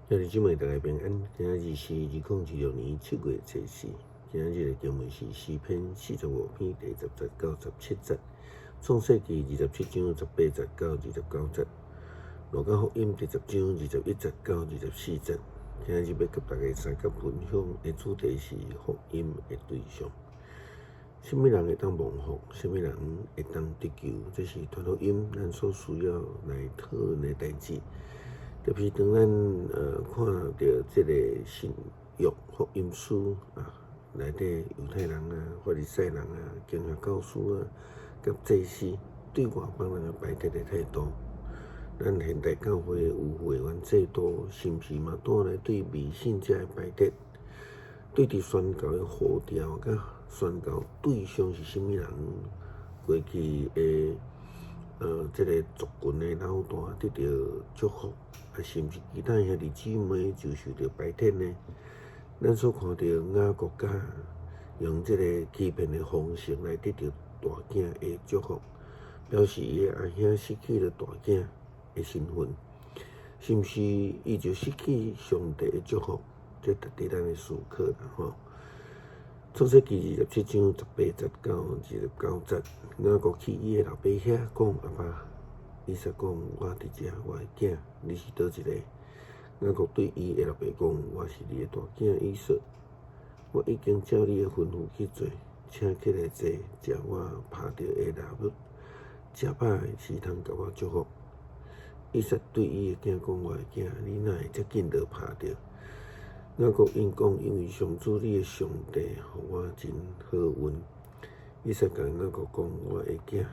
兄弟姊妹，大家平安。今仔日是2026年7月初四。今仔日的經文是詩篇45篇第10節到17節，創世記27章18節到29節，路加福音第10章21節到24節。今仔日欲佮大家相佮分享的主題是福音的對象。啥物人會當蒙福？啥物人會當得救？這是傳福音咱所需要來討論的代誌。特別是當咱看著這个新約福音書啊，內底猶太人啊、法利賽人啊、經學教師啊、佮祭司對外邦人的排斥的態度，咱現代教會有會員制度，是毋是嘛帶來對未信者的排斥？對佇宣教的呼召佮宣教對象是啥物人？過去的這个族群的老大得著祝福，啊，是毋是其他兄弟姊妹就受著排斥呢？咱所看著雅各家用這个欺騙的方式來得著大囝的祝福，表示伊的阿兄失去了大囝的身份，是毋是伊就失去上帝的祝福？這值得咱來思考啦吼。創世記27章18節到29節，雅各去伊的老爸遐講：阿爸，以撒講：我佇遮，我的囝，你是佗一个？雅各對伊的老爸講：我是你的大囝以掃，我已經照你的吩咐去做，請起來坐，食我拍著的獵物，食飽時通共我祝福。以撒對伊的囝講：我的囝，你哪會遮緊就拍著？雅各應講：因為上主你的上帝予我真好運。以撒共雅各講：我的囝，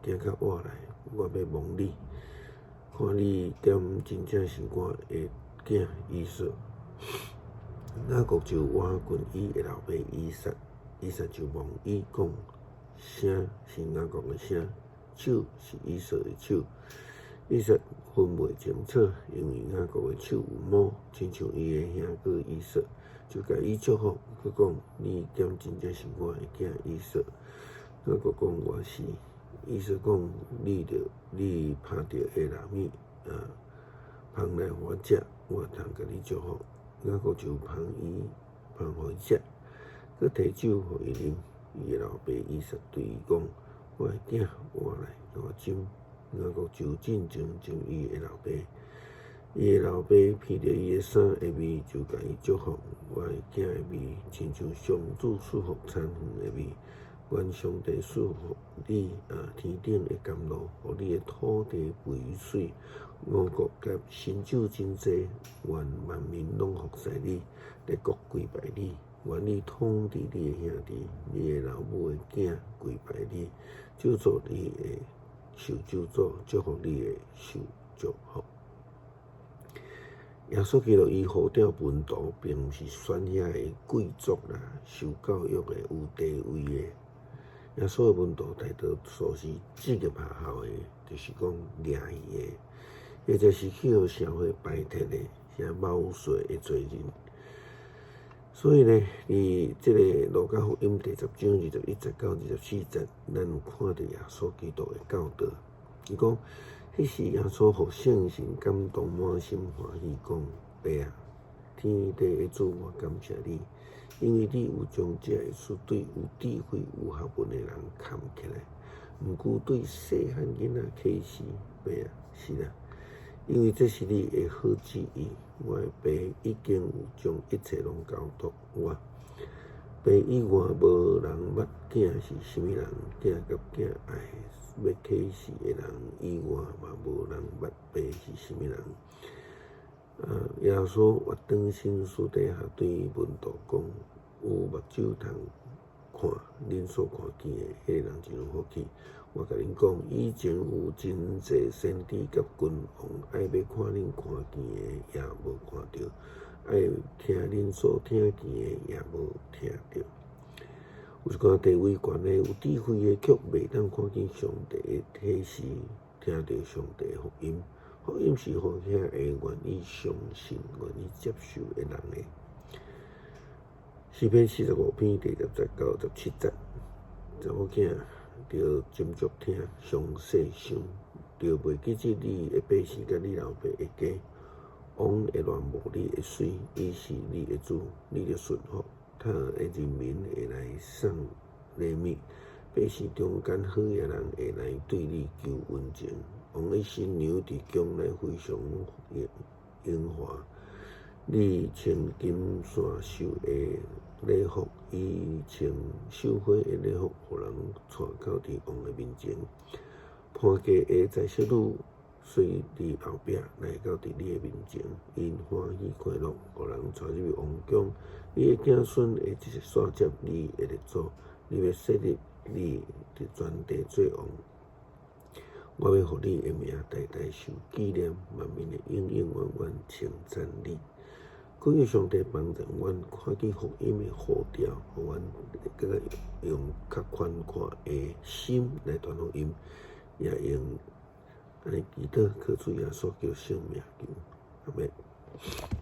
行較倚來，我欲摸你，看你敢真正是我的囝以掃。雅各就倚近伊的老爸以撒，以撒就摸伊講：聲是雅各的聲，手是以掃的手。以撒分袂清楚，因為雅各的手有毛，親像伊的兄哥以掃，就共伊祝福，閣講：你敢真正是我的囝以掃？雅各講：我是。以撒講：你著你拍著的獵物啊，捧來予我食，我通共你祝福。雅各就捧伊捧予伊食，閣提酒予伊啉。伊的老爸以撒對伊講：我的囝，倚來共我斟。雅各就進前斟伊的老爸，伊的老爸聞著伊的衫的味，就共伊祝福。我的囝的味，親像上主賜福田園的味。願上帝賜予你啊，天頂的甘露，予你的土地肥水，五穀佮新酒真濟。願萬民攏服侍你，列國跪拜你。願你統治你的兄弟，你的老母的囝跪拜你，咒詛你的受咒詛，祝福你的受祝福。耶穌基督伊呼召門徒，並毋是選遐个貴族啦、受教育的、有地位的。耶穌的門徒大多數是職業學校的，就是講掠魚的，或者是去予社會排斥的，啥謀稅的罪人。所以呢，佇這个路加福音第10章21節到24節，咱有看著耶穌基督的教導。伊講，彼時耶穌予聖神感動，滿心歡喜，講：爸啊，天地的主，我感謝你，因為你有將這个事對有智慧、有學問的人藏起來，毋過對細漢囡仔啟示。爸啊，是啦，因為這是你的好旨意。我的爸已經有將一切攏交託我。爸以外無人捌囝是啥物人，囝佮囝愛欲啟示的人以外嘛無人捌爸是啥物人。啊，耶穌越轉身私底下對門徒講：有目睭通看恁所看見的，彼个人真有福氣。我共恁講，以前有真濟先知佮君王愛欲看恁看見的，也無看著；愛聽恁所聽見的，也無聽著。有一寡地位懸的、有智慧的，卻袂當看見上帝的啟示，聽著上帝的福音。福音是予遐个願意相信、願意接受的人的。詩篇45篇第10節到17節，查某囝著斟酌聽，詳細想，著袂記得你的百姓佮你老爸的家。王會戀慕你的媠，伊是你的主，你著順服。塔的人民會來送禮物，百姓中間好額人會來對你求溫情。王的新娘佇宮內非常榮華，你穿金線繡的禮服，伊穿繡花的禮服，予人帶到佇王的面前。伴嫁的才淑女隨佇後壁來到佇你的面前，𪜶歡喜快樂，予人帶入去王宮。你的子孫會一線接你的列祖，你欲設立你佇全地做王。我欲予你的名代代受紀念，萬民會永永遠遠稱讚你。懇求上帝幫助阮看見福音的呼召，予阮閣較用較寬闊的心來傳福音，也用按呢祈禱，靠主耶穌基督聖名求，阿們。